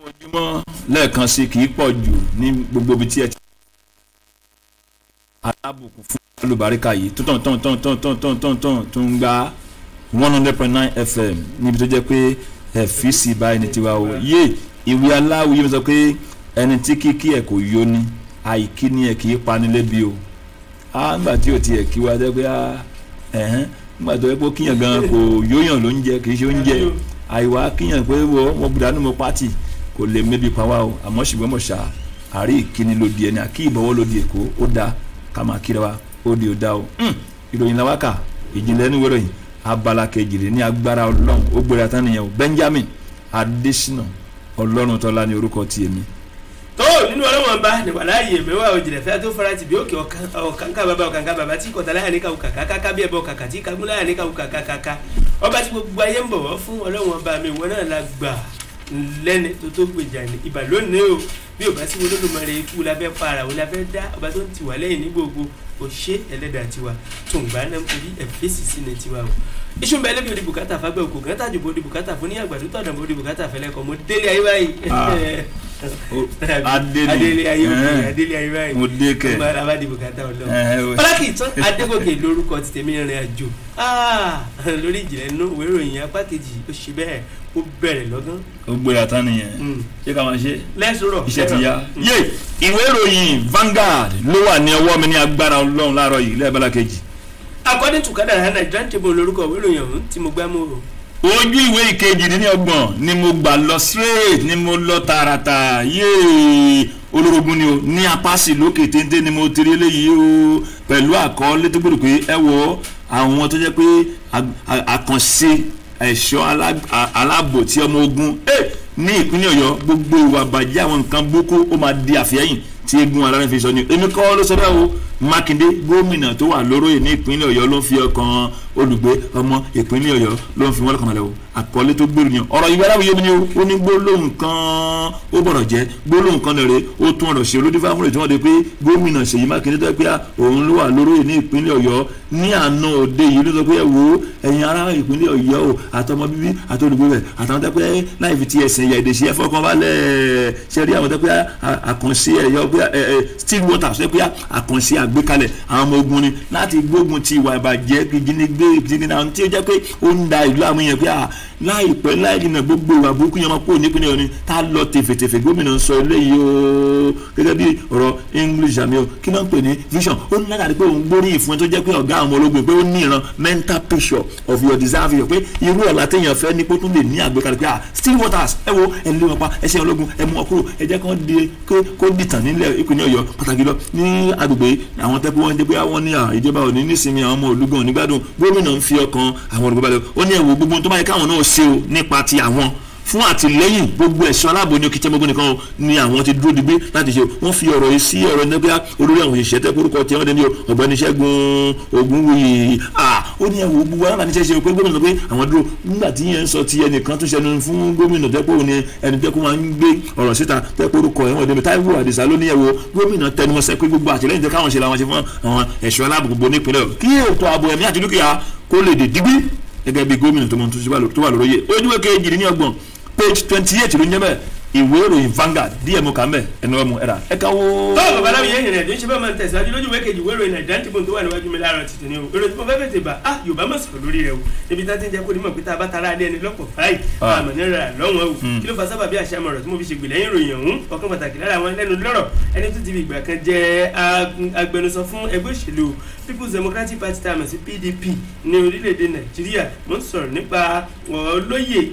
Ojúmọ́ lẹ́ẹ̀kan sí kì í pọ̀ jù ní gbogbo ibi tí ẹ ti. Alábùkún fún olùbáríkà yìí tó tàn tàn tàn tàn tàn tàn tàn tàn tó ń gba 100.9 FM níbi tó jẹ́ pé ẹ̀fíìsì báyìí ní tiwa o. Yé ìwé aláwìyé mi sọ pé ẹni tí kíkí ẹ̀ kò yó ni àìkí ni ẹ̀ kì í pani lébi o. Nígbà tí o tiẹ̀ kí wa jẹ́ pé ẹ̀hẹ́n nígbà tó yẹ pé kíyàn gan kò yóyàn ló ń jẹ kì í ṣe oúnjẹ àìwá kíyàn pé wọ́n gbúdánù mọ́ pátì kò lè mébi pa wá o. Àmọ́ ṣùgbọ́n mọ̀ ṣá àrí ìkíni ló di ẹni àkí ìbọ̀wọ́ ló di èkó ó dáa ká máa kíra wa ó di ó dá o. Ìròyìn làwọn kà ìjìnlẹ̀ ní wéròyìn abala kejìlélẹ́ ní agbára Ọlọ́run ó gbéra tán nìyẹn o. Benjamin Adésínà Ọlọ́run tọ́lá ní orúkọ ti èmi. Tó nínú ọlọ́wọ́n bá níwàlá yìí mẹ́wàá òjìlẹ̀ fẹ́ tó fara ti bí òkè ọ̀kàǹkà bàbá ọ̀kàǹkà bàbá tí kọ̀tà láyà níkàwù kàkà káká bí ẹbọ kàkà tí kagún láyà níkàwù kàkà kàkà ọba tí gbogbo ayé ń bọ̀wọ̀ fún ọlọ́wọ́n bá mi ìwọ náà la gbà lẹ́ni tó tó gbèjà ní ibà lónìí o. Bí ò bá sí Olódùmarè ikú la fẹ́ para o la fẹ́ dá ọba tó ń tì wá lẹ́yìn ní gbogbo o ṣé ẹlẹ́dàá tiwa tó ń gbà náà ń torí ẹ̀fẹ́sì sí ni tiwa o. Iṣu ń bẹ lẹ́bi odi bùkátà fagbẹ́ òkò gán tàjù bó di bùkátà fún ní àgbàdo tọ̀dọ̀ bó di bùkátà fẹlẹ́ kọ́ mo délé ayé báyìí. Adélé ayé òkè adélé ayé báyìí mo dé kẹ mo bá di bùkátà ọlọ́run. Ọlákìtàn Adégòkè lórúkọ ti tèmi rìnrìn àjò lórí ìjìnlẹ̀ nínú ìwé ìròyìn apá kejì ó ṣe bẹ́ẹ̀ ó bẹ̀rẹ̀ lọ́gán. Ó gbéra tán nìyẹn ṣé ká máa ṣe lẹ́sùrọ̀ iṣẹ́ ti yá. Yé ìwé ìròyìn Vanguard ló wà ní ọwọ́ mi ní agbára Ọlọ́run láàárọ̀ yìí lẹ́ẹ̀bálá kejì. According to Kádàrá Nigerian Tribune lórúkọ ìwé ìròyìn ọ̀hún tí mo gbá mú o. Ojú ìwé 28 ni mo gbà lọ straight ni mo lọ tààràtà. Yéé olórogún ni o ní apáṣì lókè téńté ni mo ti rí eléyìí o pẹ̀lú àkọọ́lẹ̀ tó gbọ́dọ̀ pé ẹ wo àwọn tó jẹ́ pé àkànṣe ẹ̀ṣọ́ aláàbò tí ọmọ ogun ní ìpínlẹ̀ Ọ̀yọ́ gbogbo ìwà bàjẹ́ àwọn nǹkan boko ó máa di àfihàn tí eégún alárin fi sọ ni èmi kọ́ ló sọ bẹ́ẹ̀ o. Mákindé gómìnà tó wà lóróyè ní ìpínlẹ̀ Ọ̀yọ́ ló ń fi ọkàn olùgbé ọmọ ìpínlẹ̀ Ọ̀yọ́ ló ń fi wọ́n lọ́kàn balẹ̀ o. Àkọlé tó gbèrú ni ọ̀rọ̀ ìwé aláwòye mi ni o. Ó ní gbólóhùn kan ó bọ̀rọ̀ jẹ́ gbólóhùn kan lè rè ó tún ọ̀rọ̀ ṣe olódìfá fún ètò wọn de pé gómìnà Ṣèyí Mákindé tó pé òun ló wà lóróyè ní ìpínlẹ̀ Ọ̀yọ́ ní àná òde yìí ló sọ pé ẹ wo ẹ̀yin ará ìpínlẹ̀ Ọ̀yọ́ o àtọmọ bíbí àtolùgbé rẹ̀ àtàwọn tó pé láì fi ti ẹ̀sìn ẹ̀yà èdè ṣe é fọkàn balẹ̀ ṣe rí àwọn tó pé àkànṣe ẹ̀yọ pé still water ṣe pé àkànṣe àgbékalẹ̀ àwọn ọmọ ogun ni láti gbógun ti ìwà ìbàjẹ́ ìjínigbé ìjínigbé tí ó jẹ́ pé ó ń da ìlú àwọn èèyàn pé láìpẹ́ láì jìnnà gbogbo ìwà burúkú yẹn máa kúrò nípínlẹ̀ Ọ̀yọ́ ni tá a lọ tèfètèfè. Gómìnà sọ eléyìí o gẹ́gẹ́ bí ọ̀rọ̀ English àmì o kí ló ń pè ní vision ó ní látàrí pé òun gbóríyìn fún ẹ tó jẹ́ pé ọ̀gá àwọn ológun pé ó ní ìran mental picture of your desire pé irú ọ̀la téèyàn fẹ́ ní kó tún lè ní àgbékalẹ̀ pé still waters ẹ wo ẹ lé wọn pa ẹ ṣe ológun ẹ mú wọn kúrò ẹ jẹ́ kán di kó dìtàn nílẹ̀ ìpínlẹ̀ Ọ̀yọ́ pàtàkì lọ ní agbègbè àwọn tẹ́kọ̀ wọn jẹ́ pé àwọn ní ìjọba ò ní nísinmi àwọn ọmọ ológun ò ní gbádùn. Gómìnà ń fi ọkàn àwọn olùgbé balẹ̀ ó ní ẹ wo gbogbo tó bá yẹ káwọn náà ṣe o nípa ti àwọn fún àtìlẹ́yìn gbogbo ẹ̀ṣọ́ aláàbò ní òkìtẹ́ mọ́gbọ́n nìkan ni àwọn ti dúró digbí láti ṣe. Wọ́n fi ọ̀rọ̀ yìí sí ọ̀rọ̀ nígbà olórí àwọn òṣìṣẹ́ tẹ́ kórúkọ tí wọ́n dé ní ọ̀gbẹ́ni Ṣẹ́gun Ògúnwùyí ó ní ẹ̀wò gbogbo alábàáníṣẹ́ ṣe pé gómìnà pé àwọn dúró nígbà tí yẹn ń sọ ti ẹnìkan tó ṣẹnu fún gómìnà tẹ́pọ̀ òní ẹni tẹ́kọ̀ máa ń gbé ọ̀rọ̀ síta tẹ́ kórúkọ ẹ̀wọ̀n dẹ́mi Táíwò Àdìsá ló ní ẹ̀wò gómìnà tẹnumọ́sẹ́ pé gbogbo àtìlẹ́yìn tẹ́ káwọn ṣe làwọn ṣe fún àwọn ẹ̀ṣọ́ aláàbò gbogbo nípìnlẹ̀ kí ètò ààbò ẹ̀mí àti dúkìá kó lè dè digbí gẹ́gẹ́ bí gómìnà tó mọ tó wà lóróyè. Ojúwe 28 page 28 ló ń jẹ́ bẹ́ẹ̀ ìwé ìròyìn Vanguard díẹ̀ mú kà ń bẹ̀ ẹnu ọmọ ẹ̀rà ẹ̀ka wo. Tó babaláwo yẹn ìrìn àjò ń ṣe bá máa ń tẹ̀síwájú lójú ìwé kejì ìwé ìròyìn Nigerian Tribune tó wà níwájú mi láàárọ̀ tìtì ni o. Èrò tí mo fẹ́ fètè bá a Yorùbá mọ̀ sọ̀rọ̀ lórí rẹ̀ o. Ibi tá ti ń jẹ́ kó ní mọ̀ pé tá a bá tara alẹ́ ẹni lọ́pọ̀ báyìí àmọ̀ ní ra lọ́wọ́n o. Kí ló fa sábà bí àṣà mọ̀rọ̀ tí mo fi ṣègbè lẹ́yìn ìròyìn ọ̀hún? Ọ̀kan pàtàkì lára àwọn ẹlẹ́nu lọ́rọ̀ ẹni tó ti fi ìgbà kan jẹ́ agbẹnusọ fún ẹgbẹ́ òṣèlú People's Democratic Party tá a mọ̀ sí PDP ní orílẹ̀-èdè Nàìjíríà. Mo ń sọ̀rọ̀ nípa olóyè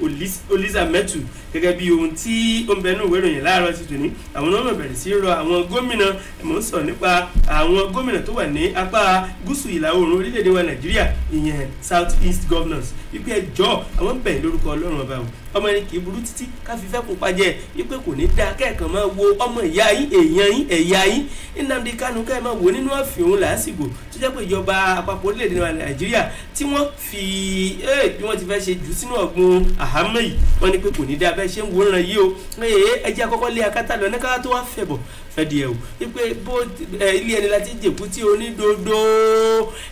Olisa Metu gẹ́gẹ́ bí ohun tí ó ń bẹnu ìwé ìròyìn láàárọ̀ ti tòní. Àwọn náà bẹ̀rẹ̀ sí rọ àwọn gómìnà. Mo ń sọ̀rọ̀ nípa àwọn gómìnà tó wà ní apá gúúsù ìlà oòrùn orílẹ̀-èdè wa Nàìjíríà, ìyẹn South East Governors, wípé ẹjọ́ àwọn bẹ̀ lórúkọ Ọlọ́run ọba o, ọmọ ẹni kì í burú títí ká fi fẹ́ kó pajẹ́, wípé kò ní dáa kẹ́ẹ̀kan máa wo ọmọ ìyá yín, èèyàn yín, ẹ̀yà yín Nnamdi Kanu ká ẹ máa wò nínú ọ̀fìn òun làásìgbò tó jẹ́ pé ìjọba àpapọ̀ orílẹ̀-èdè wa Nàìjíríà tí wọ́n fi bí wọ́n ti fẹ́ ṣe jù sínú ọ̀gbun àhámọ́ yìí, wọ́n ní pé kò ní dáa bẹ́ẹ̀ ṣe ń wòran yìí o. Ẹ jẹ́ àkọ́kọ́ lé akátá lọ ní ká tó wá fẹ̀bọ̀ fẹ́ di ẹ̀ o wípé bó ilé ẹni láti jèkú tí onídodo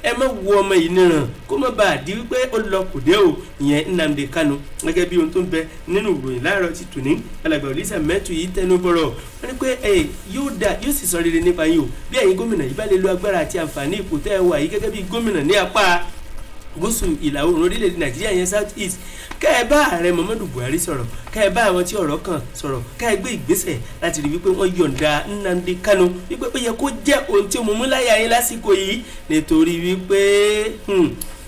ẹ má wo ọmọ yìí níran kó má bàa di wípé ó lọ kò dé o ìyẹn Nnamdi Kanu gẹ́gẹ́ bí ohun tó ń bẹ nínú ìròyìn láàárọ̀ ti tòní alàgbà Olisa Metu yìí tẹnu bọ̀rọ̀ wọ́n ní pé ẹ yóò dà yóò sì sọ rere nípa yín o bí ẹ̀yin gómìnà yìí bá lè lo agbára àti àǹfààní ipò tẹ́ ẹ wà yìí gẹ́gẹ́ bí gómìnà ní apá gúúsù ìlà oòrùn orílẹ̀-èdè Nàìjíríà yẹn South East kẹ́ ẹ bá ààrẹ Muhammadu Buhari sọ̀rọ̀ kẹ́ ẹ bá àwọn tí ọ̀rọ̀ kàn sọ̀rọ̀ kẹ́ ẹ gbé ìgbésẹ̀ láti rí wípé wọ́n yọ̀ǹda Nnamdi Kanu wípé ó yẹ kó jẹ́ ohun tí ó mú mú láyà yín lásìkò yìí nítorí wípé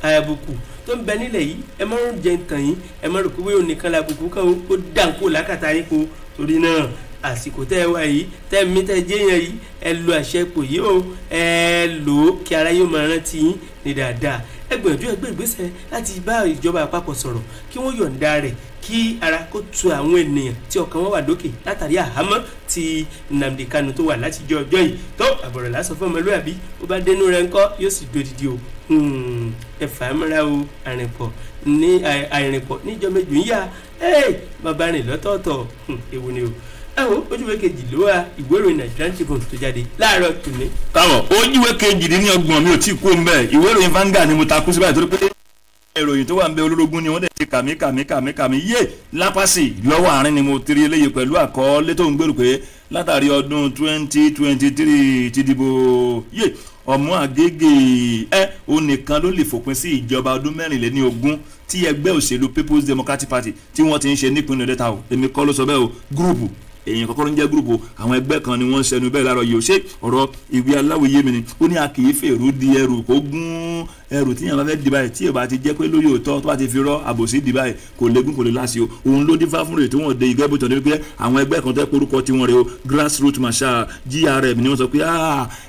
àbùkù tó ń bẹ nílẹ̀ yìí ẹ má jẹ ntàn yín ẹ má rò pé bóyá onìkan làbùkù kan ó dànkó làkàtà yín kó torí náà àsìkò tẹ́ ẹ wá yìí tẹ́ mi tẹ́ jẹ́yàn yìí ẹ lo àṣẹ ipò yìí o ẹ lò ó kí ara yóò máa rántí yín ní dáadáa ẹ gbìyànjú ẹ gbé ìgbésẹ̀ láti bá ìjọba àpapọ̀ sọ̀rọ̀ kí wọ́n yọ̀ǹda rẹ̀ kí ara kó tu àwọn ènìyàn tí ọkàn wọn wà lókè látàrí àhámọ́ ti Nnamdi Kanu tó wà látijọ́ ọjọ́ yìí tó àbọ̀rọ̀ lásán fún ọmọlúwàbí ó bá dénú rẹ̀ ńkọ́ yóò sì dodidi o ẹ fà á mọ́ra o àrìnpọ̀ ní àrìnpọ̀ níjọ́ méjì ń yá bàbá rìn lọ́tọ̀ọ̀tọ̀ ewu ni o ẹ wo ojúwe kejì ló wà ìwé ìròyìn Nigerian Tribune tó jáde láàárọ̀ tòní. káwọ ojúwe 28 mi ò tí kú mbẹ ìwé ìròyìn Vanguard ni mo ta kú síbáyìí torí pé ìròyìn tó wà ń bẹ olórogún ni wọ́n dẹ̀ ti kàmí kàmí kàmí kàmí yé lápásì lọ́wọ́ àárín ni mo tiri eléyìí pẹ̀lú àkọọ́lé tó ń gbèrú pé látàrí ọdún 2023 ti dìbò yé ọmọ Àgègè ẹ òun nìkan ló lè fòpin sí ìjọba ọdún 24 tí ẹgbẹ́ òṣèlú People's Democratic Party tí wọ́n ti ń ṣe nípínlẹ̀ Delta o èmi kọ́ ló sọ bẹ́ẹ̀ o gúrùpù èyàn kọ́kọ́ ló ń jẹ́ gúrùpù àwọn ẹgbẹ́ kan ni wọ́n ń ṣẹnu bẹ́ẹ̀ láàárọ̀ yìí ó ṣe ọ̀rọ̀ ìwé aláwòye mi ni ó ní a kì í fèrú di ẹrù kó gún ẹrù tí yàn bá fẹ́ di báyìí tí yóò bá ti jẹ́ pé lórí òótọ́ tó bá ti fi rọ́ àbòsí di báyìí kò léegun kò lè láṣẹ o òun ló dífá fún rè tí wọ́n de ìgbẹ́ bùtọ̀ níbi pé àwọn ẹgbẹ́ kan tó korúkọ tiwọn rè o grassroot marshal GRM ni wọ́n sọ pé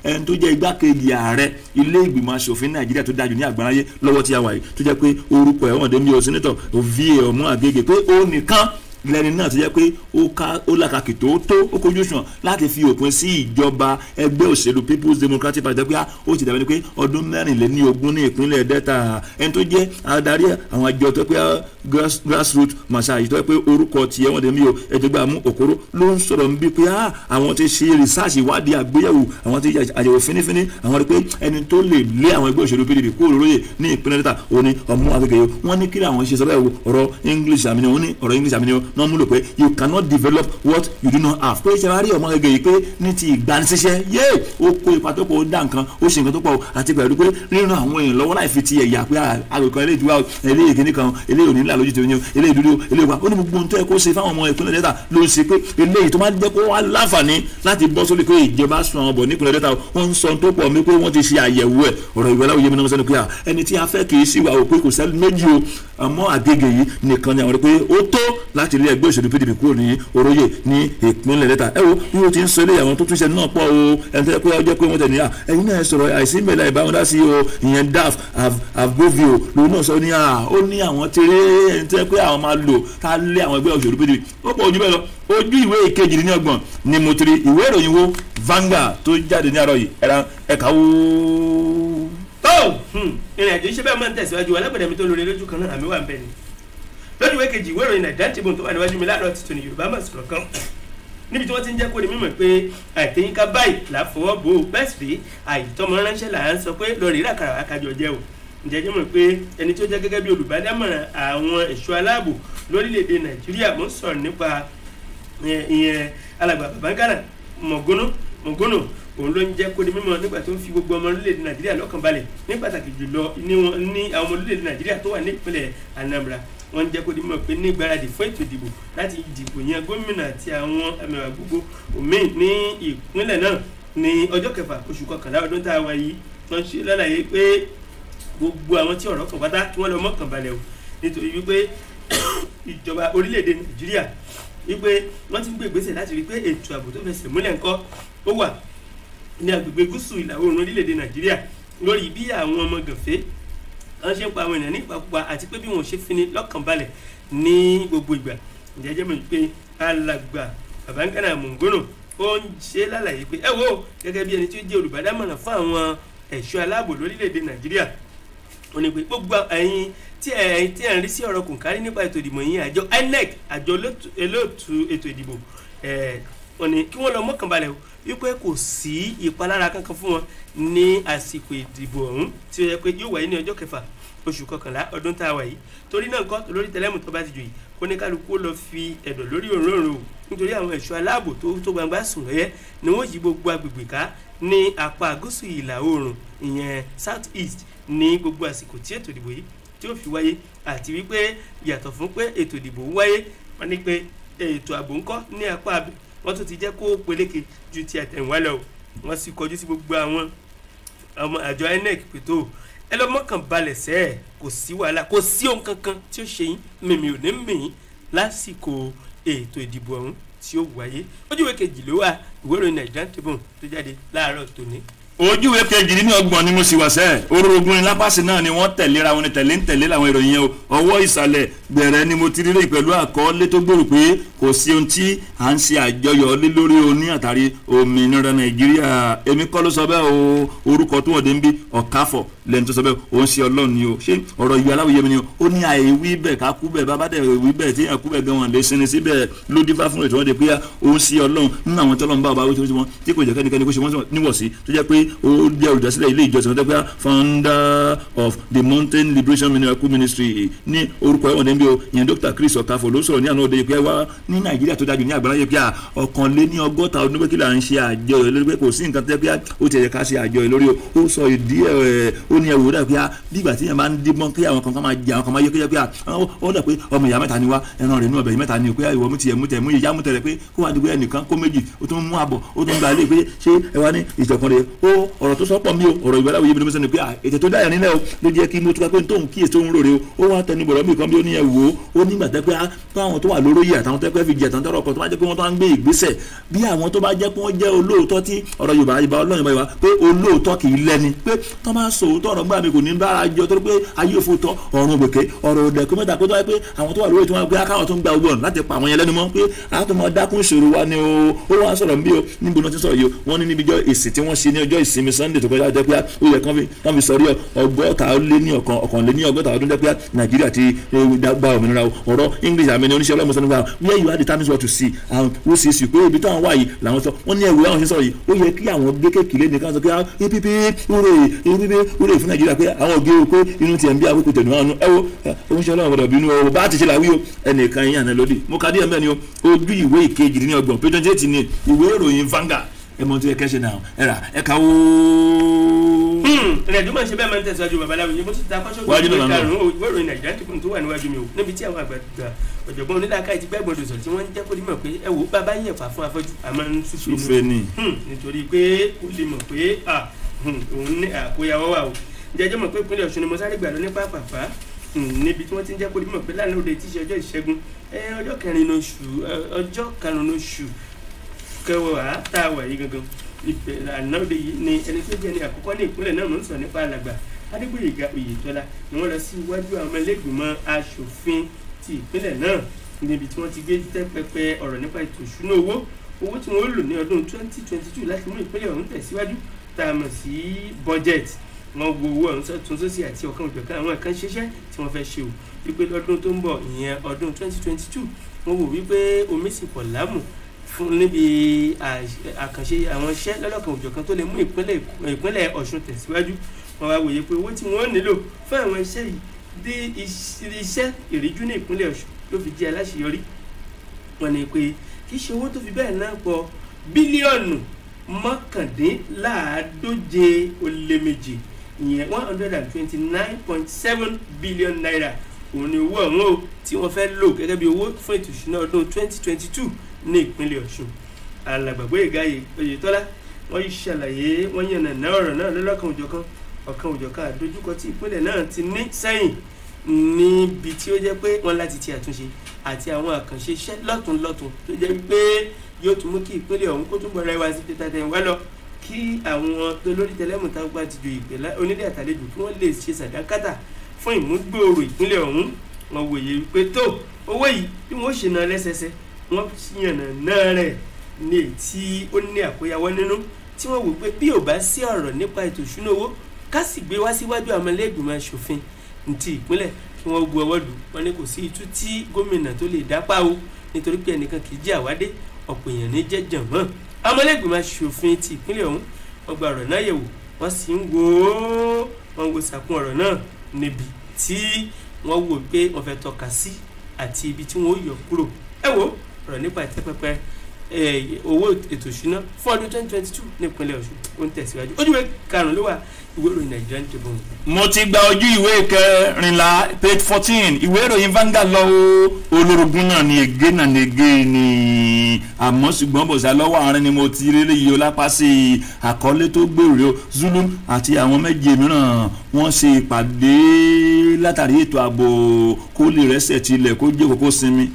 ẹni tó jẹ́ igbákejì ààrẹ ilé ìgbìmọ̀ asòfin Nàìjíríà tó dájú ní àgbáláyé lọ́wọ́ tí a wà yìí tó jẹ́ pé orúkọ ẹ̀ wọ́n dé mi ò sínítọ̀ va ọmọ Àgègè pé ó nìkan lẹ́ni náà tó jẹ́ pé ó làkàkì tó tó ó kojú òṣùwọ̀n láti fi òpin sí ìjọba ẹgbẹ́ òṣèlú People's Democratic Party pé ó ti dàbí ni pé ọdún 24 ní ìpínlẹ̀ Delta ẹni tó jẹ́ adarí àwọn àjọ tó pé grassroots màṣá yìí tó pé orúkọ tiẹ̀ wọ́n dẹ̀ mí o ẹ̀jẹ̀gbà mú Òkòrò ló ń sọ̀rọ̀ ń bí pé àwọn ti ṣe research ìwádìí àgbéyẹ̀wò àwọn ti àyẹ̀wò fínífíní àwọn rí pé ẹni tó lè lé àwọn ẹgbẹ́ òṣèlú PDP kúrò lóye ní ìpínlẹ̀ Delta òun ni ọmọ Àgègè yìí wọ́n ní kí làwọn ṣe sọ bẹ́ẹ̀ ọ̀rọ̀ English àmì ni wọ́n ní ọ̀rọ̀ English àmì ni wọ́n múlò pé you cannot develop what you do not have pé ṣe wá rí ọmọ Àgègè yìí pé ní ti ìgbanisíṣẹ́ yé ó kó ipa tó pọ̀ ó dá nǹkan ó ṣe nǹkan tó pọ̀ àti pẹ̀lú pé ríran àwọn èèyàn lọ́wọ́ láì fi ti ẹ̀yà pé àgbẹ̀ kan eléyìí tiwa eléyìí kìíní kan eléyìí ò ní là lójú tèmi eléyìí dúdú eléyìí wa ó ní gbogbo ohun tó yẹ kó ṣe fáwọn ọmọ ìpínlẹ̀ Delta ló ń ṣe pé eléyìí tó máa ń jẹ́ kó wá láǹfààní láti bọ́ sórí pé ìjọba sun àwọn bọ̀ nípínlẹ̀ Delta wọ́n ń sọ tó pọ̀ mí pé wọ́n ti ṣe àyẹ̀wò ẹ̀ ọ̀rọ̀ ìwé aláwòye mi náà sẹ́nu pé ẹni tí a fẹ́ kì í sì wà ó pé kò sẹ́ni méjì o àmọ́ Àgègè yìí nìkan ni àwọn rí pé ó tó láti lé ẹgbẹ́ òṣèlú PDP kúrò ní oróyè ní ìpínlẹ̀ Delta ẹ wo bí o ti ń sọ eléyìí àwọn tó tún ṣe náà pọ̀ o ẹni tó yẹ pé ọjọ́ pé wọ́n tẹ̀ ní à ẹ̀yin náà sọ̀rọ̀ àìsí mẹ́lẹ̀ ìbáwọn dá sí o ìyẹn DAF avgovio lòun náà sọ ní à ó ní àwọn tèrè ẹni tó yẹ pé àwọn máa lò ká lé àwọn ẹgbẹ́ òṣèlú PDP ó pọ̀ ojú bẹ́ẹ̀ lọ ojú ìwé 28 ni mo ti rí ìwé ìròyìn wo Vanguard tó jáde ní àárọ̀ yìí ẹ̀ka wo. tó ìrìn àjò iṣẹ́ bẹ́ẹ̀ máa ń tẹ̀síwájú alágbẹ̀dẹ mi tó lórí lójú kan náà àmì wà ń bẹ̀ ni lójú ìwé kejì ìwé ìròyìn Nigerian Tribune tó wà níwájú mi láàárọ̀ tuntun ní Yorùbá máa sọ̀rọ̀ kan níbi tí wọ́n ti ń jẹ́ kó di mímọ̀ pé àìtẹ́yìnká báyìí là á fọwọ́ bò ó bẹ́ẹ̀ sì rí àìtọ́mọ ránṣẹ́ là ń sọ pé lọ́ọ̀rì ràkàrà wákàjọ jẹ́ o ǹjẹ́ jẹ́ mọ̀ pé ẹni tó jẹ́ gẹ́gẹ́ bí olùbádámọ̀ràn àwọn ẹ̀ṣọ́ aláàbò lórílẹ̀‐èdè Nàìjíríà mò ń sọ̀rọ̀ nípa ìyẹn alàgbà Babangana Mongono òun ló ń jẹ́ kó di mímọ̀ nígbà tó ń fi gbogbo ọmọ orílẹ̀-èdè Nàìjíríà lọ́kàn balẹ̀ ní pàtàkì jùlọ ní àwọn ọmọ orílẹ̀-èdè Nàìjíríà tó wà ní ìpínlẹ̀ Anambra wọ́n ń jẹ́ kó di mímọ̀ pé ní ìgbáradì fún ètò ìdìbò láti dìbò yan gómìnà àti àwọn ẹmẹ̀wà gbogbo òmíì ní ìpínlẹ̀ náà ní ọjọ́ kẹfà oṣù kọkànlá ọdún tá a wà yìí wọ́n ṣe lálàyé pé gbogbo àwọn tí ọ̀rọ̀ kàn pátá kí wọ́n lọ mọ́kàn balẹ̀ o nítorí wípé ìjọba orílẹ̀-èdè Nàìjíríà wípé wọ́n ti ń gbé ìgbésẹ̀ láti rí pé ètò ààbò tó fẹsẹ̀ múlẹ̀ ńkọ́ ó wà ní agbègbè gúúsù ìlà oòrùn orílẹ̀-èdè Nàìjíríà lórí bí àwọn ọmọ gànfẹ́ wọ́n ṣe ń pa àwọn ènìyàn ní ìpakúpa àti pé bí wọn ò ṣe fini lọ́kàn balẹ̀ ní gbogbo ìgbà ǹjẹ́ jẹ́ mọ̀ pé alàgbà Babangana Mongono ó ń ṣe lálàyé pé ẹ wo gẹ́gẹ́ bí ẹni tí ó jẹ́ olùbádámọ̀ràn fún àwọn ẹ̀ṣọ́ aláàbò lórílẹ̀-èdè Nàìjíríà ó ní pé gbogbo ẹ̀yin tí ẹ̀ ń rí sí ọ̀rọ̀ kòǹkárí nípa ètò ìdìbò yín àjọ INEC àjọ olóòtú ètò ìdìbò Wọ́n ní kí wọ́n lọ mọ́kàn balẹ̀ o wípé kò sí ìpalára kankan fún wọn ní àsìkò ìdìbò ọ̀hún tí ó yẹ pé yóò wáyé ní ọjọ́ kẹfà oṣù kọkànlá ọdún tá a wà yìí. Torí náà nǹkan lórí tẹlẹ́mù tó bá ti jò yìí kó ní kálukú lọ fi ẹ̀dọ̀ lórí òróǹro o, nítorí àwọn ẹ̀ṣọ́ aláàbò tó gbangba sùn lọ́yẹ́ ni wọ́n yí gbogbo agbègbè ká ní apá gúúsù ìlà oòrùn ìyẹn south east ní gbogbo àsìkò tí ètò ìdìbò yìí tí ó fi wáyé. Àti wípé yàtọ̀ fún pé ètò ìdìbò wáyé, wọ́n ní pé ètò ààbò ńkọ́ ní apá abẹ wọ́n tún ti jẹ́ kó peléke ju ti àtẹ̀yìnwá lọ. Wọ́n sì kọjú sí gbogbo àwọn ọmọ àjọ INEC pé tó ẹ lọ mọ́kàn balẹ̀ sẹ́ẹ̀, kò sí wàhálà, kò sí ohun kankan tí ó ṣe yín, mímì ò ní mì yín lásìkò ètò ìdìbò ọ̀hún tí ó wáyé. Ojúwe kejì ló wà ìwé ìròyìn Nigerian Tribune tó jáde láàárọ̀ tòní. Ojúwe 32 ni mo sì wà sẹ́ẹ̀. Orogún ni lápàsì náà ni wọ́n tẹ̀léra wọn ni tẹ̀lé ń tẹ̀lé làwọn ìròyìn yẹn o. Ọwọ́ ìsàlẹ̀ gbẹ̀rẹ̀ ni mo ti rí lẹ́yìn pẹ̀lú àkọọ́lẹ̀ tó gbòòrò pé kò sí ohun tí à ń ṣe àjọyọ̀ lé lórí oní àtàrí òmìnira Nàìjíríà. Èmi kọ́ ló sọ bẹ́ẹ̀ o, orúkọ tó wọ́n dé ń bí Ọ̀káfọ̀ lẹ́nu tó sọ bẹ́ẹ̀, òun ṣe Ọlọ́run ni o. Ṣé ọ̀rọ̀ ìyá aláwòye mi ni o? Ó ní àìwí bẹ́ẹ̀ ká kú bẹ́ẹ̀, bàbá dẹ̀ wí bẹ́ẹ̀ tí yàn kú bẹ́ẹ̀ gan wọn lè sinmi síbẹ̀ ló dífá fún ètò wọn de pé òun ṣe Ọlọ́run nínú àwọn tọ́lọ́run bá ọba wí tó wọn tí kò jẹ́ kẹ́nikẹ́ni kó ṣe wọ́n níwọ̀sí, tó jẹ́ pé ó jẹ́ olùdásílẹ̀ ilé ìjọsìn tó jẹ́ pé founder of the Mountain Liberation Miracle Ministry ní orúkọ ẹ̀wọ̀n dẹ́nbí o, ìyẹn Dr. Chris Okafor ló sọ̀rọ̀ ní àná òde pé wá ní Nàìjíríà tó dájú ní àgbáláyé pé 161 ọdún pé kí là ń ṣe àjọyọ̀ lórí pé kò sí nǹkan tẹ́ pé ó ti ẹ̀yẹ ká ṣe àjọyọ̀ lórí o. Ó sọ ìdí ẹ̀ ó ní ẹ̀wò dà pé bí ìgbà tí yẹn máa ń dígbọ́n kí àwọn kan máa jẹ àwọn kan máa yẹ kí yẹ pé ó dà pé ọmọ ìyá mẹ́ta ni wá, ẹran rẹ̀ nú ọbẹ̀ yìí mẹ́ta ni o, pé ìwọ mú tiẹ̀ mú tẹ̀ mú ìyá mú tẹ̀rẹ̀ pé kó wá dìgbò ẹnìkan kó méjì ó tún mú àbọ̀ ó tún gba ilé pé ṣé ẹ wá ní ìṣọ̀kan rẹ̀ ó ọ̀rọ̀ tó sọ́pọ̀ mi o, ọ̀rọ̀ ìgbàlá òye mi ló mẹ́sàn-án ni pé ètò tó dáyà nílẹ̀ o ló jẹ́ kí mo tún pé tóun kíyè tó ń rò rè o. Ó wá tẹnu bọ̀rọ̀ mi kan bí ó ní ẹ wò ó nígbà tẹ́ pé táwọn tó wà lóróyè àtàwọn tẹ́ pé fi jẹ àtàwọn tẹ́rọ kan tó bá jẹ́ pé wọ́n tó ń gbé ìgbésẹ̀ bí àwọn tó bá jẹ́ pé wọ́n jẹ́ olóòótọ́ tí ọ̀rọ̀ Yorùbá ìbá Ọlọ́run ìbá Yorùbá pé olóòótọ́ kì í lẹ́ni pé tó máa sọ òótọ́ ọ̀rọ̀ gbà mí kò ní bára jọ torí pé ayé òfò tọ́ ọ̀run ògbèké ọ̀rọ̀ òdẹ pé mẹ́ta pé tó wáyé pé àwọn tó wà lórí tí wọ́n gbé káwọn tó ń gba owó ọ̀nà láti pa àwọn yẹn lẹ́nu mọ́ pé a tó máa dákún ìṣòro wa ni o. Ó wá sọ̀rọ̀ bí o níbo náà ti sọ̀rọ̀ yìí o, wọ́n ní níbi jọ èsì tí wọ́n ṣe ní ọjọ́ ìsinmi Sunday tó kọjá jẹ́ pé ó yẹ kán fi sọrí 160 ọdún jẹ́ pé Nàìjíríà ti gba òmìnira ọ̀rọ̀ English àmì ní oníṣẹ́ ọlọ́mọ sọ́nùgbà where you are determines what to see and who sees you pé ibi táwọn wà yìí làwọn sọ wọ́n ní ẹ̀wù àwọn ṣe sọ̀rọ̀ yìí ó yẹ kí àwọn gbé kéèkì lé nìkan sọ pé APP wúre APP wúre fún Nàìjíríà pé àwọn ògé o pé inú tiẹ̀ ń bí àkókò tẹ̀lé wọn ẹ wo oníṣẹ́ ọlọ́mọ gbọdọ̀ bínú o bá ti ṣe làwí o ẹnìkan yín àná lódì mo ka díẹ̀ mẹ́ni o ojú ìwé 28 page 28 ni ìwé ìròyìn Vanguard ẹ mọ tó yẹ kẹsẹ náà ẹ rà ẹ kà ó. Ìrìnàjò máa ń ṣe bẹ́ẹ̀ máa ń tẹ̀síwájú babaláwo yìí mo tún ta kọ́ṣọ́ ìwé karùn-ún ìwé ìròyìn Nàìjíríà Tribune tó wà níwájú mi o níbi tí àwọn àgbààgbà ọ̀jọ̀gbọ́n onílàákàyè ti gbẹ́gbọ́dọ̀ sọ̀rọ̀ tí wọ́n ń jẹ́ kó dímọ̀ pé ẹ wò bàbá yẹ̀ fà fún afọ́jú àmọ́ ń súfè ni nítorí pé kó lè mọ̀ pé òun ní àkóyawọ́ wà o. Jẹjọ́ mọ̀ pé ìpínlẹ̀ Ọ̀ṣun ni mo sáré gbà lọ ní pàápàá níbi tí wọ́n ti ń jẹ́ kó dímọ̀ pé lánàá òde tí í ṣe ọjọ́ ìṣẹ́gun ọjọ́ karùn-ún oṣù kẹwàá tá a wà yìí gangan àná òde yìí ni ẹni tó jẹ́ ní àkọ́kọ́ ní ìpínlẹ̀ náà mò ń sọ nípa alàgbà Adégbóyèga Oyètọ́lá ni wọ́n lọ sí iwájú àwọn ẹlẹ́gbìmọ̀ aṣòfin ti ìpínlẹ̀ náà níbi tí wọ́n ti gbé tẹ́ pẹpẹ ọ̀rọ̀ nípa ètò ìṣúná owó tí wọ́n lò ní ọdún 2022 láti mú ìpínlẹ̀ ọ̀hún tẹ̀síwájú tá a mọ̀ sí budget. Wọ́n wo owó ọ̀hún sọ́tún sósì àti ọ̀kan òjọ̀kan àwọn kan ṣiṣẹ́ tí wọ́n fẹ́ ṣe o wípé lọ́dún tó ń bọ̀ ìyẹn ọdún 2022 wọ́n wò wípé omi sì pọ̀ lámù fún níbi àkànṣe àwọn iṣẹ́ lọ́lọ́kan òjọ̀kan tó lè mú ìpínlẹ̀ Ọ̀ṣun tẹ̀síwájú. Wọ́n wá wòye pé owó tí wọ́n nílò fún àwọn iṣẹ́ yìí dé iṣẹ́ ìríjú ní ìpínlẹ̀ Ọ̀ṣun ló fi jẹ́ aláṣeyọrí. Wọ́n ní pé kì í ṣe owó tó fi bẹ́ẹ̀ náà pọ̀ bílíọ̀nù 249.2 ìyẹn 129.7 billion naira òun ni owó ọ̀hún o tí wọ́n fẹ́ lò gẹ́gẹ́ bí owó fún ètò ìṣúná ọdún 2022 ní ìpínlẹ̀ Ọ̀ṣun. Alàgbà Gbóyèga Oyètọ́lá wọ́n ṣàlàyé wọ́n yànnàná ọ̀rọ̀ náà lọ́lọ́kan òjọ̀kan ọ̀kan òjọ̀kan àdójúkọ tí ìpínlẹ̀ náà ti ní sẹ́yìn níbi tí ó jẹ́ pé wọ́n láti ti àtúnṣe àti àwọn àkànṣe iṣẹ́ lọ́tùnlọ́tùn tó jẹ́ pé yóò tún mú kí ìpínlẹ̀ ọ̀hún kó túnbọ̀ rẹwà sí tẹ́tẹ́ wá lọ kí àwọn olórí tẹlẹ́mù tá gbà ti ju ìpínlẹ̀ onílé àtàlejò kí wọ́n lè ṣe sàdákátà fún ìmúgbòòrò ìpínlẹ̀ ọ̀hún. Wọ́n wòye pé tó owó yìí bí wọ́n ṣe ná lẹ́sẹsẹ wọ́n yànnà náà rẹ̀ ní tí ó ní àkóyawọ́ nínú tí wọ́n wò pé bí ò bá sí ọ̀rọ̀ nípa ètò ìṣúná owó ká sì gbé wá síwájú àwọn ilé-ìgbìmọ̀ aṣòfin ti ìpínlẹ̀ kí wọ́n bu ọwọ́ lù. Wọ́n ní kò sí itú tí gómìnà tó lè dápá o nítorí pé ẹnìkan kì í jẹ́ àwádé Ọ̀pọ̀ èèyàn ní jẹ́jàn mọ́. Ọmọlẹ́gbìmọ̀ aṣòfin ti ìpínlẹ̀ ọ̀hún wọ́n gba ọ̀rọ̀ náà yẹ̀wò, wọ́n sì ń wò ó, wọ́n wo sàkún ọ̀rọ̀ náà níbi tí wọ́n wò pé wọ́n fẹ́ tọ́ka sí àti ibi tí wọ́n yọ kúrò. Ẹ wo ọ̀rọ̀ nípa ìtẹ́pẹpẹ owó ètò ìṣúná fún ọdún 2022 nípínlẹ̀ Ọ̀ṣun ó ń tẹ̀síwájú. Ojúwe karùn-ún ló wà ìwé ìròyìn Nigerian Tribune. Mo ti gba ojú ìwé kẹrìnlá, page 14, ìwé ìròyìn Vanguard lọ o. Olórogún náà ni ègé náà ni ègé ni, àmọ́ ṣùgbọ́n bọ̀sà lọ́wọ́ àárín ni mo ti rí léyìí o. Lápá sí àkọlé tó gbèrò o, Zulum àti àwọn méje mìíràn wọ́n ṣe ìpàdé látàrí ètò ààbò kó lè rẹ́sẹ̀ tilẹ̀, kó jẹ́ kó sinmi,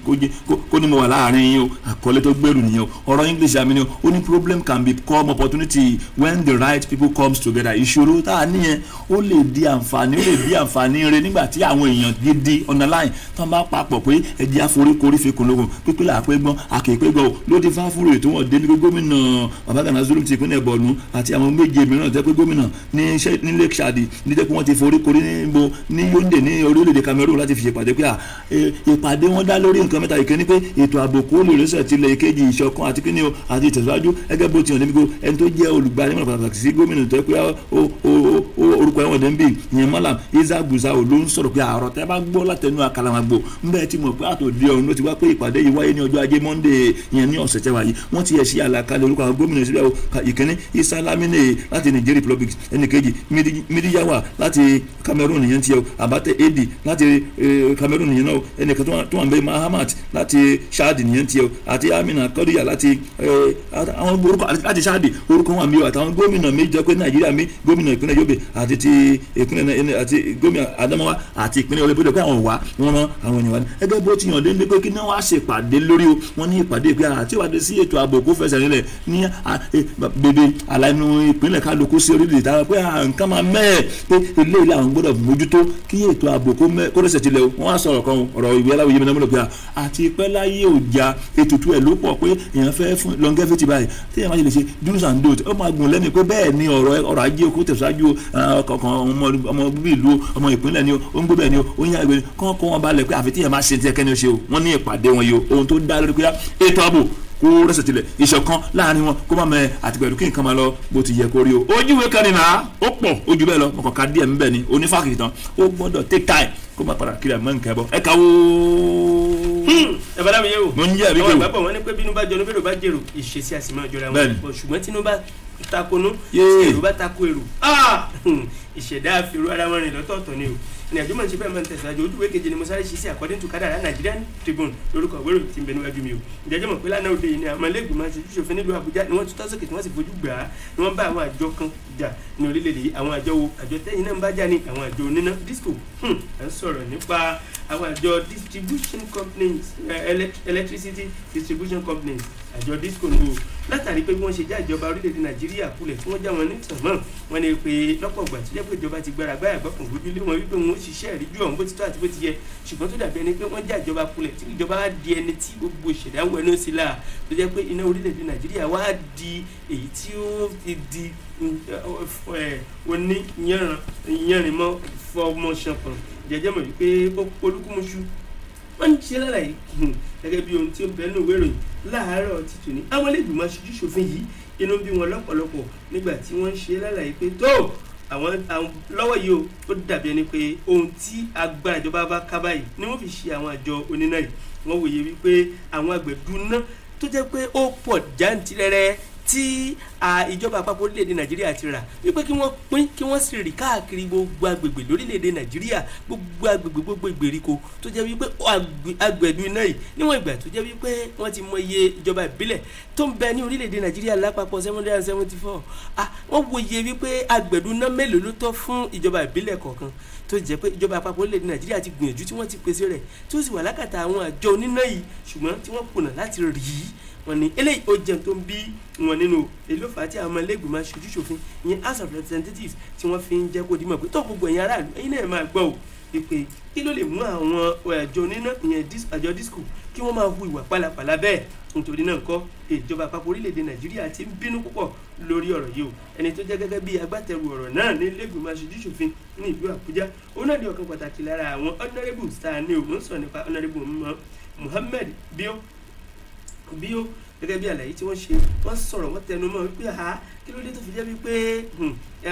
kó ní mo wà láàrin yín o. Àkọlé tó gbèrò nìyẹn o. Ọ̀rọ̀ English àmì ni o, ó ní problem can become opportunity when the right people comes together. Ìṣòro tá a níyẹn ó lè di àǹfààní, ó lè di àǹfààní rẹ nígbà tí àwọn èèyàn gidi online tó ń bá papọ̀ pé ẹjẹ́ àforíkorí fi kùn lókun pípé là pé gbọ́n àkèpé gbọ́n o. Ló ti fá fúru ètò wọn dé ní gómìnà Babagana Zulum ti ìpínlẹ̀ Borno àti àwọn méje mìíràn tẹ́ pé gómìnà ní Lake Chad ní jẹ́ pé wọ́n ti foríkorí níbo ní Yaoundé ní orílẹ̀-èdè Cameroon láti fi ṣèpàdé pé ìpàdé wọn dá lórí nǹkan mẹ́ta. Ìkíní pé ètò ààbò kó lè rẹ́sẹ̀ tilẹ̀, ìkejì ìṣọ̀kan àti kíní o àti ìtẹ̀síwájú. Gẹ́gẹ́ bó ti hàn níbi kó ẹni tó jẹ́ olùgbanímọ̀ràn pàtàkì sí gómìnà tó pé orúkọ ẹ̀wọ̀n dẹ̀ ń bì ìyẹn Malam Isa Gusau ló ń sọ̀rọ̀ pé àrọ̀ tẹ́ bá gbọ́ látẹnu àkàlàmàgbò ń bẹ́ẹ̀ ti mọ̀ pé àtòdì ọ̀run ló ti wá pé ìpàdé yìí wáyé ní ọjọ́ ajé Monday ìyẹn ní ọ̀sẹ̀ tẹ́wà yìí. Wọ́n ti ẹ̀ ṣe àlàkalẹ̀ orúkọ àwọn gómìnà síbẹ̀ o. Ìkíní Isa Lamine láti Niger Republic, ẹnìkejì Midiyawa láti Cameroon ìyẹn ti yẹ o, Abate Edi láti Cameroon ìyẹn náà, ẹnìkan tó wà ń bẹ Mahamat láti Chad ìyẹn ti yẹ o, àti Amina Kodiya láti àwọn orúkọ láti Chad orúkọ wọn mi o, àtàwọn gómìnà méjì jẹ́ pé Nàìjíríà mi gómìnà ìpínlẹ̀ Yobe àti ti ìpínlẹ̀ àti gómìnà Adamawa àti ìpínlẹ̀ Yobe bó pé àwọn wà wọ́n rán àwọn èèyàn wá ní. Ẹgbẹ́ bó ti yàn dé pé kí náà wá ṣèpàdé lórí o. Wọ́n ní ìpàdé pé àti ìwádìí sí ètò ààbò kó fẹsẹ̀ nílẹ̀ ní bèbè àlànà ìpínlẹ̀ kálukú sí orílẹ̀ èdè pé nǹkan máa mẹ́ẹ̀ pé eléyìí làwọn gbọ́dọ̀ mójútó kí ètò ààbò kó rẹsẹ̀ tilẹ̀ o. Wọ́n á sọ̀rọ̀ kan ọ̀rọ̀ ìwé aláwọ̀ yìí mẹ́rin pé àti pẹ́ láyé òjà ètùtù ẹ̀ ló pọ̀ pé èèyàn fẹ́ fún longevity báyìí tí èèyàn máa ṣe lè ṣe do's and don'ts ó máa gùn lẹ́mìí pé bẹ́ẹ̀ ni ọ̀rọ̀ ajé kó tẹ̀síwájú ọkàn ọmọ bíbí ìlú ọmọ ìpínlẹ̀ ni ó ń gbé bẹ́ẹ̀ ni ó ń yá ìgbé kọ́ kọ́ wọn balẹ̀ pé àfi tí èèyàn máa ṣe ti ẹkẹ́ni ṣe o. Wọ́n ní ìpàdé wọn yìí o, ohun tó dá lórí pé ètò ààbò kó rẹsẹ̀ tilẹ̀, ìṣọ̀kan láàrin wọn kó má mẹ àti pẹ̀lú kí nǹkan máa lọ bó ti yẹ kó rí o. Ojúwe kan nìyà ó pọ̀ ojú bẹ́ẹ̀ lọ mọ̀kàn ká díẹ̀ ńbẹ̀ ni onífàkì tán ó gbọ́dọ̀ take time kó má padà kiri àmọ́ nǹkan ẹ bọ́ ẹ ká wó. Ẹ bá dábìí yẹ o. Mo ń jẹ́ àbí àwọn kéwù. ìgbàgbọ́ wọn ní pé bínú bá jọnu bẹ́ẹ̀ ló bá jèrò ìṣesí àsìmọ́ ìjọra wọn pọ̀, ṣùgbọ́n tínú bá takonú èrò bá tako èrò ìṣẹ̀dá àfirú ara wọn rìn lọ́tọ̀ọ̀tọ̀ ni o. Ìrìnàjò máa ń ṣe bẹ́ẹ̀ máa ń tẹ̀síwájú. Ojúwe keje ni mo sáré ṣiṣẹ́ according to kádàrá Nigerian Tribune lórúkọ ìwé ìròyìn tí ń bẹ níwájú mi o. Ìdájọ́ mọ̀ pé lánàá òde yìí ni àwọn ilé-ìgbìmọ̀ aṣojú-ṣòfin nílùú Àbújá ni wọ́n tún tásòkè tí wọ́n sì fojú gbà á ni wọ́n bá àwọn àjọ kan jà ní orílẹ̀-èdè yìí. Àwọn àjọ wo? Àjọ tẹ́yìn náà ń bá jà ní àwọn àjọ oníná disco. À ń sọ̀rọ̀ nípa àwọn àjọ distribution companies, electricity distribution companies, àjọ disco ní o. Látàrí pé bí wọ́n ṣe já ìjọba orílẹ̀-èdè Nàìjíríà kulẹ̀ tí wọ́n já wọn ní tàn mọ́ wọn ni pé lọ́pọ̀ ìgbà tó jẹ́ pé ìjọba ti gbára gbáyà gbọ́kàn gbójú lé wọn wípé wọn ó ṣiṣẹ́ ìríjú ọ̀hún bó ti tọ́ àti bó ti yẹ, ṣùgbọ́n tó dàbí ẹni pé wọ́n já ìjọba kulẹ̀ tí ìjọba á di ẹni tí gbogbo ìṣẹ̀dá ń wẹnu sí la tó jẹ́ pé iná orílẹ̀-èdè Nàìjíríà wá di èyí tí ó ti di oníyanrìnmọ́ fọmọṣanpọ̀n. Jẹjẹ́ mọ̀ wípé olúkúmuṣu wọ́n ń ṣe lálàyé gẹ́gẹ́ bí ohun tí ó ń bẹ nínú ìwé ìròyìn láàárọ̀ títù ní àwọn ilé ìgbìmọ̀ aṣojú ṣòfin yìí inú bí wọn lọ́pọ̀lọpọ̀ nígbà tí wọ́n ń ṣe lálàyé pé tó àwọn lọ́wọ́ yìí ó dàbí ẹni pé ohun tí agbára ìjọba bá ká báyìí ni wọ́n fi ṣe àwọn àjọ oníná yìí. Wọ́n wòye wípé àwọn àgbẹ̀dúná tó jẹ́ pé ó pọ̀ jáǹtirẹrẹ tí ìjọba àpapọ̀ orílẹ̀-èdè Nàìjíríà ti rà wípé kí wọ́n pín kí wọ́n sì rí káàkiri gbogbo agbègbè lórílẹ̀-èdè Nàìjíríà, gbogbo agbègbè gbogbo ìgbèríko tó jẹ́ wípé agbẹ̀dù iná yìí níwọ̀n ìgbà tó jẹ́ wípé wọ́n ti mọ iye ìjọba ìbílẹ̀ tó ń bẹ ní orílẹ̀-èdè Nàìjíríà lápapọ̀ 774. Wọ́n wòye wípé agbẹ̀dù iná mélòó ló tọ́ fún ìjọba ìbílẹ̀ kọ̀ọ̀kan tó jẹ́ pé ìjọba àpapọ̀ orílẹ̀-èdè Nàìjíríà ti gbìyànjú tí wọ́n ti pèsè rẹ̀ tó sì wà lákàtà àwọn àjọ oníná yìí, ṣùgbọ́n tí wọ́n kùnà láti rí wọ́n ní eléyìí ó jẹun tó ń bí wọn nínú èyí ló fà á tí àwọn ọmọlẹ́gbìmọ̀ aṣojú-ṣòfin ìyẹn House of Representatives tí wọ́n fi ń jẹ́ kó dimọ̀ pé tó gbogbo ẹ̀yin aráàlú ẹ̀yin náà máa gbọ́ o pé kí ló lè mú àwọn àjọ oníná ìyẹn àjọ disco kí wọ́n máa hu ìwà pálapàla bẹ́ẹ̀. Nítorí náà kọ́ ìjọba àpapọ̀ orílẹ̀-èdè Nàìjíríà ti ń bínú púpọ̀ lórí ọ̀rọ̀ yìí o. Ẹni tó jẹ́ gẹ́gẹ́ bí agbátẹrù ọ̀rọ̀ náà ní ilé-ìgbìmọ̀ aṣojú-ṣòfin ní ìlú Àbújá òun náà di ọ̀kan pàtàkì lára àwọn honourable tá a ní òun sọ nípa honourable Muhammed Bio Gẹ́gẹ́ bí àlàyé tí wọ́n ṣe, wọ́n sọ̀rọ̀, wọ́n tẹnu mọ́ wípé ha kí ló dé tó fi jẹ́ wípé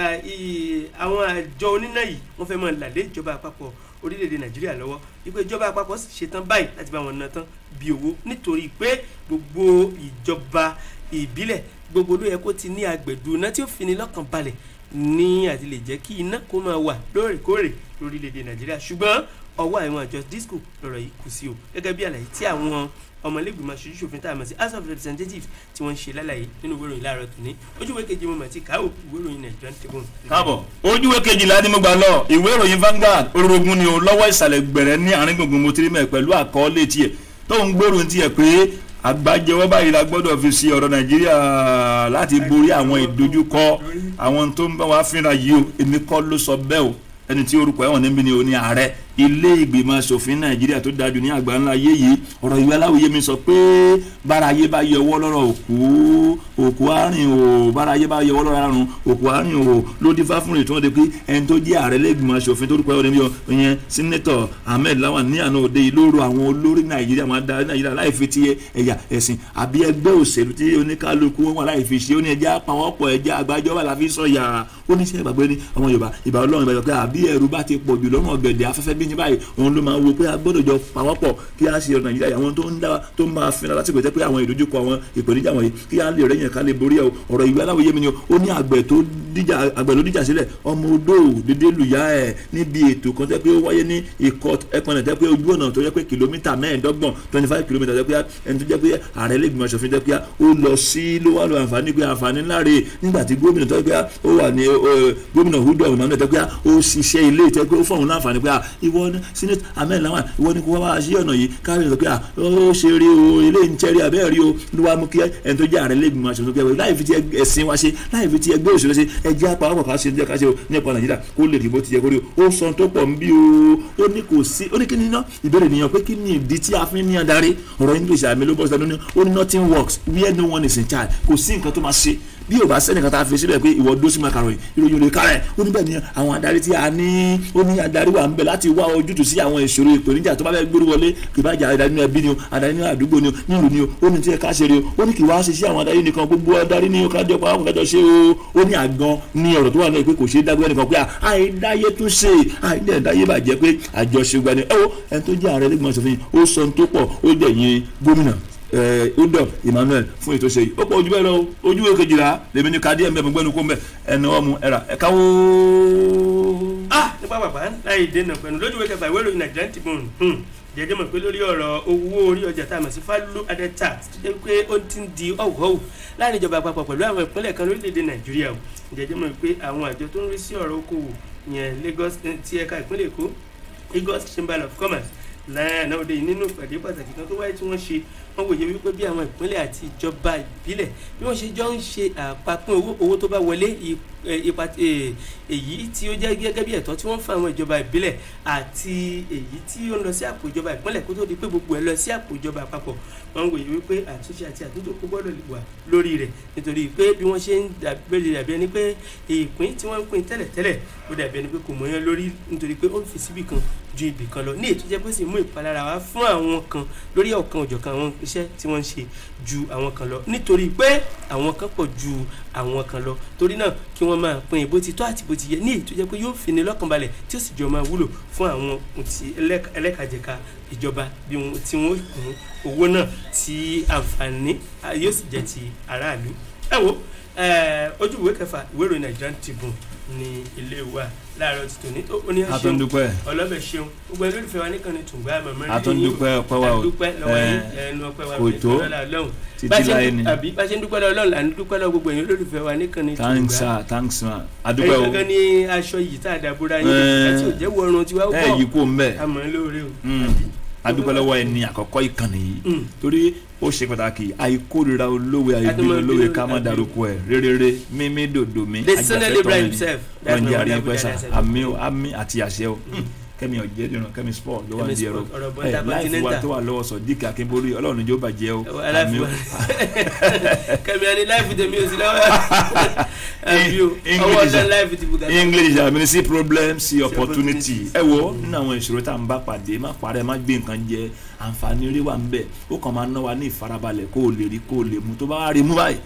àwọn àjọ oníná yìí wọ́n fẹ́ máa là lé ìjọba àpapọ̀ orílẹ̀-èdè Nàìjíríà lọ́wọ́, wípé ìjọba àpapọ̀ sì ṣetán báyìí láti bá wọn ná tán bí owó, nítorí pé gbogbo ìjọba ìbílẹ̀ gbogbo ló yẹ kó ti ní agbẹ̀dù iná tí ó fini lọ́kàn balẹ̀ ní àti lè jẹ́ kí iná kó máa wà lóòrèkóòrè lórílẹ̀-èdè Nàìjíríà. Ṣùgbọ́n ọwọ́ àwọn àjọ disco lọ̀rọ̀ yìí kù sí o, gẹ́gẹ́ bí àlàyé tí àwọn ọmọlẹ́gbìmọ̀ aṣojú-ṣòfin tá a mọ̀ sí House of Representatives tí wọ́n ń ṣe lálàyé nínú ìwé ìròyìn láàárọ̀ tòní. Ojúwe kejì mo mà ti kà ó, ìwé ìròyìn Nigerian Tribune. Káàbọ̀, ojúwe kejìlá ni mo gbà lọ, ìwé ìròyìn Vanguard orogún ni o, lọ́wọ́ ìsàlẹ̀ gbẹ̀rẹ̀ ní àárín gbùngbùn mo ti rí mẹ́ pẹ̀lú àkọọ́lẹ̀ tiẹ̀ tó ń gbèrò tiẹ̀ pé àgbájọwọ́ báyìí la gbọ́dọ̀ fi ṣe ọ̀rọ̀ Nàìjíríà láti borí àwọn ìdojúkọ àwọn tó ń bá wa fínra yìí o. Èmi kọ́ ló sọ bẹ́ẹ̀ o, ẹni tí orúkọ ẹ̀wọ̀n níbi ni o ní ààrẹ ilé ìgbìmọ̀ asòfin Nàìjíríà tó dájú ní àgbà ńlá ayé yìí. Ọ̀rọ̀ ìwé aláwòye mi sọ pé bára ayé bá yọwọ́ lọ́rọ̀ òkú, òkú àárín o, bára ayé bá yọwọ́ lọ́rọ̀ àrùn, òkú àárín o, ló dífá fún ètò wọn de pé ẹni tó jẹ́ ààrẹ ilé ìgbìmọ̀ asòfin tó rúkọ ẹ̀wọ̀n níbi ìyẹn Sẹ́nẹ́tọ̀ Ahmed Lawan ní àná òde yìí ló rọ àwọn olórí Nàìjíríà, àwọn adarí Nàìjíríà láì fi ti ẹ̀yà ẹ̀sìn àbí ẹgbẹ́ òṣèlú tí oníkálukú wọn wà láì fi ṣe, ó ní ẹjẹ́ àpawọ́pọ̀ ẹjẹ́ àgbájọba la fi sọ̀yà. Ó ní sẹ́ gbàgbé ní ọmọ Yorùbá ìbà Ọlọ́run ìbà pé àbí ẹ̀rù bá ti pọ̀ jù lọ́rùn ọ̀gẹ̀dẹ̀ afẹ́fẹ́ bí ní báyìí, òun ló máa wo pé a gbọ́dọ̀ jọ pawọ́pọ̀ kí a ṣe ọ̀rọ̀ Nàìjíríà àwọn tó ń dá tó ń máa fínra lásìkò jẹ́ pé àwọn ìdojúkọ àwọn ìpèníjà wọ̀nyí kí a lè rẹ́yìn ká lè borí ẹ̀. Ọ̀rọ̀ ìwé aláwòye mi ni ó ní àgbẹ̀ ló díjà sílẹ̀ ọmọ odò dédé lùyà ẹ̀ níbi ètò kan tẹ́ pé ó wáyé ní ikọ̀ ẹ̀pọ̀nà tẹ́ pé ojú ọ̀nà tó jẹ́ pé kìlómítà 25 25 kìlómítà tẹ́ pé ẹni tó jẹ́ pé ààrẹ lẹ́gbìmọ̀ aṣòfin tẹ́ pé ó lọ sí ló wà lọ àǹfààní pé àǹfààní ńlá rèé nígbà tí gómìnà tẹ́ pé ó wà ní gómìnà Hudu Emmanuel tẹ́ pé ó ṣiṣẹ́ ilé tẹ́ pé ó fọ̀hún láǹfààní pé ìwọ Senate Ahmed Lawan ìwọ ni kò wá wá sí ọ̀nà yìí káàrin sọ pé ó ṣe rí o ilé ń tẹ́rí abẹ́ rí o ló wá mú kí ẹni tó jẹ́ ààrẹ lẹ́gbìmọ̀ aṣòfin pé láì fi ti ẹ̀sìn wa ṣe láì fi ti ẹgbẹ́ òṣèlú ṣe ẹjẹ́ apá ká ṣe ká ṣe o nípa Nàìjíríà kó lè rí bó ti yẹ kó rí o. Ó sọ tó pọ̀ ń bí o, ó ní kò sí, ó ní kí ni ná ìbéèrè nìyẹn pé kí ni ìdí tí a fi ní adarí. Ọ̀rọ̀ English àmì ló bọ́ sí ẹnu, ó ní nothing works where no one is in charge, kò sí nǹkan tó máa ṣe bí o bá sẹ́nìkan tá a fi síbẹ̀ pé ìwọ dó sí máa kàròyìn ìròyìn olè kárẹ̀. Ó ní bẹ́ẹ̀ ni àwọn adarí tí a ní, ó ní adarí wà ń bẹ láti wá ojútùú sí àwọn ìṣòro ìpèníjà tó bá fẹ́ gbórí wọlé, kì bá jẹ́ adarí nínú ẹbí ni o, adarí nínú àdúgbò ni o, nílùú ni o, ó ní tí ẹ ká ṣe rí o, ó ní kì wá ṣe sí àwọn adarí nìkan, gbogbo adarí ní kájọ pa àwọn kájọ ṣe o. Ó ní àgan ní ọ̀rọ̀ tó wà náà pé kò ṣeé dágbé nìkan pé àìdáyé tún ṣe àìdáyé bàjẹ́ pé àjọṣe gbani. Ẹ wo ẹni tó jẹ́ ààrẹ lẹ́gbọ̀n aṣòfin ó sọ tó pọ̀, ó jẹ́ yín gómìnà Udo Emmanuel fún ètò ṣe yìí ó pọ̀ ojú bẹ́ẹ̀ lọ. Ojú kejìlá lèmi ní kadí ẹ̀mẹ́ gbẹ́nu kó mbẹ́ ẹnu ọmú ẹ̀rà ẹ̀ka wó. Nípa bàbá láì dènà pẹ̀lú lójú ìwé kẹfà ìwé ìròyìn Nigerian Tribune jẹjẹ mọ̀ pé lórí ọ̀rọ̀ owó orí ọjà tá a mọ̀ sí value added tax tó jẹ́ pé ó ti ń di ọ̀wọ́wù láàrin ìjọba àpapọ̀ pẹ̀lú àwọn ìpínlẹ̀ kan lórílẹ̀‐èdè Nàìjíríà o. Jẹjẹ mọ̀ pé àwọn àjọ tó ń rí sí ọ̀rọ̀ okòwò yẹn Lagos ti ẹ̀ka ìpínlẹ̀ Èkó, Lagos Chamber of Commerce láàrin òde yìí nínú ìpàdé pàtàkì kan tó wáyé tí wọ́n ṣe, wọ́n wòye wípé bí àwọn ìpínlẹ̀ àti ìjọba ìbílẹ̀ bí wọ́n ṣe jọ ń ṣe àpapín owó tó bá wọlé ipa èyí tí ó jẹ́ gẹ́gẹ́ bí ẹ̀tọ́ tí wọ́n fún àwọn ìjọba ìbílẹ̀ àti èyí tí ó ń lọ sí àpò ìjọba ìpínlẹ̀ kó tó di pé gbogbo ẹ̀ lọ sí àpò ìjọba àpapọ̀. Wọ́n wòye wípé àtúnṣe àti àtúntò kó gbọ́dọ̀ wà lórí rẹ̀ nítorí pé bí wọ́n ṣe ń dàbí ẹni pé ìpín tí wọ́n ń pín tẹ́lẹ̀tẹ́lẹ̀ ó dàbí ẹni pé kò mọ̀yán lórí nítorí pé ó ń fi síbì kan ju ibì kan lọ ní ètò jẹ́ pé sì mú ìpalára wá fún àwọn kan lórí ọ̀kan òjọ̀kan àwọn iṣẹ́ tí wọ́n ń ṣe ju àwọn kan lọ nítorí pé àwọn kan pọ̀ ju àwọn kan lọ. Torí náà kí wọ́n máa pín bó ti tọ́ àti bó ti yẹ ní èyí tó jẹ́ pé yóò fi ní lọ́kàn balẹ̀ tí ó sì jọ máa wúlò fún àwọn ti ẹlẹ́kajẹ̀ka ìjọba bí tí wọ́n kún owó náà tí àǹfààní yóò sì jẹ́ ti aráàlú. Ẹ wo ojú ìwé kẹfà ìwé ìròyìn Nigerian Tribune ní ilé wa láàárọ̀ ti tòní tó ní ṣeun ọlọ́bẹ̀ ṣeun gbogbo ẹni olùfẹ́ wa nìkan ni tùǹgbà mọ̀mọ́ rí yín àdúpẹ́ lọ́wọ́ yín ẹnu ọpẹ́ wa kò tó títí láyé ni àbí bá ṣe ń dúpẹ́ lọ́wọ́ Ọlọ́run là ń dúpẹ́ lọ́wọ́ gbogbo ẹ̀yin olólùfẹ́ wa nìkan ni tùǹgbà. Thanks sir, thanks ma, adúpẹ́ o. Ẹ̀yin kankan ní aṣọ yìí tá a dàbúrà yín àti òjẹ́ wọrun tiwa ó bọ̀ ẹ̀ yìí kú mbẹ́ àmọ́ lóore o. Adúpẹ́ lọ́wọ́ ẹni àkọ́kọ́ ìkànnì yìí torí ó ṣe pàtàkì àìkórira olówe àìbínú olówe ká má darúkọ ẹ̀ réréré mímí dòdò mi ajàfẹ́tọ̀ mi lọ́njẹ́ àríyìn pẹ́sà àmì àmì àti àṣẹ o. Kẹ́mi ọ̀jẹ̀dìran Kẹ́mi sport ló wà ní ẹ̀rọ ẹ̀ láìfù wa tó wà lọ́wọ́ sọ díkà Akínbólú Ọlọ́run ní jó bàjẹ́ o. Àmì o. Kẹ́mi ẹni láìfù tèmi ò sí lọ́wọ́. English àmì sí problem sí opportunity. Ẹ wo nínú àwọn ìṣòro tá à ń bá pàdé, má parẹ́, má gbé nǹkan jẹ, àǹfààní rí wà ń bẹ̀. Ó kàn máa ná wa ní ìfarabalẹ̀ kó o lè rí kó o lè mú. Tó bá wá rí mú báyìí,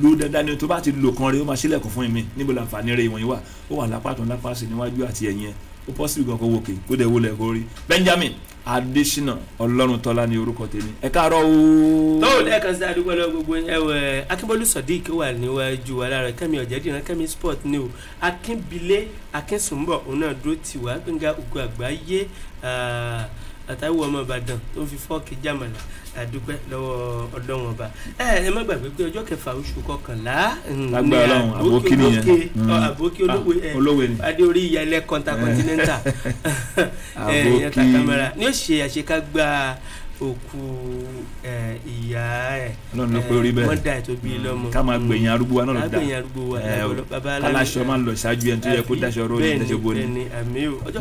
lo dandan ni tó bá ti lò kan rí, ó máa ṣílẹ̀kùn fún mi. Níbo làǹfààní rẹ̀ ìwọ̀nyí wà? Ó wà lápá tó ń lápá sí níwájú àti ẹ̀yìn ẹ̀. Ó possible gan kó wòkè kó dẹ̀ wọlé kó rí. Benjamin Adésínà Ọlọ́runtọ́lá ní orúkọ tèmi. Ẹ káàárọ̀ o. Tó lẹ́ẹ̀kan sí àdúgbò lọ gbogbo ẹwẹ́ Akínbọ́lú Sodiq wà níwájú wa lára Kẹ́mi Ọ̀jẹ̀dìran Kẹ́mi Sport ní o. Akínbilé Akínsùnbọ̀ òun náà dúró tì wá. Gbẹ̀ngà Ògo Àgbáyé àtàwọn ọmọ Ìbàdàn tó ń fi fọ́ọ̀kì jàmàlà, àdúpẹ́ lọ́wọ́ Ọlọ́run ọba. Ẹ má gbàgbé pé ọjọ́ kẹfà oṣù kọkànlá ní àbókí olówó adéorí ìyá continental ìyẹn takamara ní ó ṣe àṣekágbá òkú ìyá ẹ mọ́dà tó bí lọ́mọ. Ká máa gbẹ̀yìn arúgbó wa náà ló dá aláṣọ máa ń lọ ṣáájú ẹni tó yẹ kó dáṣọ ró ní dáṣọ bó ni.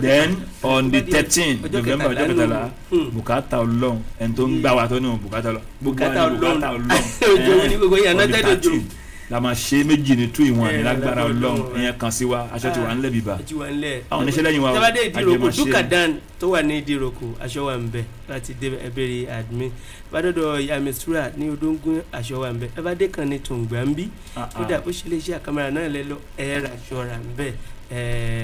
Then on the 13 November ọjọ́ kẹtàlá, bùkátà Ọlọ́run ẹni tó ń gbà wá tó ní òun bùkátà Ọlọ́run bùkátà Ọlọ́run on the 13 la máa ṣe méjì ní 2 in 1 ní lágbára Ọlọ́run. Ìyẹn kan sí wa, aṣọ ti wà ńlẹ̀ bíbá àwọn oníṣẹ́ lẹ́yìn wa. Tabadé Ìdíròkò Dúkàdán tó wà ní Ìdíròkò, aṣọ wà ń bẹ láti dé ẹbẹ̀rẹ̀ admin. Bàdọ́dọ̀ Yamisura ní Odóngún, aṣọ wà ń bẹ. Ẹbàdé kan ní Tòǹgbà ń bí kódà ó ṣe lè ṣe àkàmàrà náà lẹ lọ ẹ ra aṣọ rà ń bẹ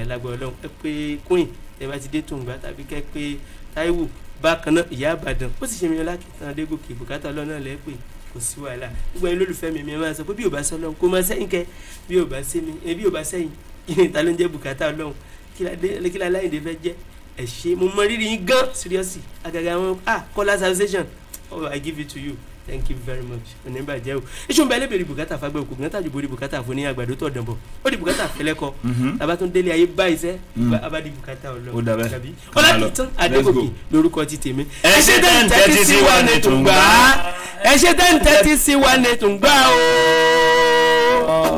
lágbára Ọlọ́run. Ẹ pé Queen ẹ bá ti dé Tòǹgbà tàbí kẹ pé Táíwò bákan náà ìyá Ìbàdàn ó sì ṣe mi Ọlákìtàn Adégòkè bùkátà Ọlọ́run náà lẹ́ pè kò sí wàhálà. Gbogbo ẹni lólùfẹ́ mi mi máa sọ pé bí ò bá sọ Ọlọ́run kó máa sẹ́yìn kẹ́, bí ò bá sẹ́mi bí ò bá sẹ́yìn ta ló ń jẹ́ bùkátà Ọlọ́run, kí la láyìndé fẹ́ jẹ́. Ẹ ṣé, mo mọ rírì yín gan seriously. Àgàgà wọn Kọ́lá association, oh I give it to you, thank you very much. Oníbàjẹ́ o iṣu ń bẹ lébèrè bùkátà fagbẹ́ òkú gbọ́n tàbí borí bùkátà fún ní àgbàdo tó dànbọ̀ ó di bùkátà fẹlẹ́kọ tàbá tó ń délé ayé báyìí sẹ́ abá di bùkátà Ọlọ́run tàbí Ọlákìtàn Adégòkè lórúkọ ti tèmi. Ẹ ṣé tẹ́ ń tẹ́tí sí wa ní tùǹgbà, ẹ ṣé tẹ́ ń tẹ́tí sí wa ní tùǹgbà o.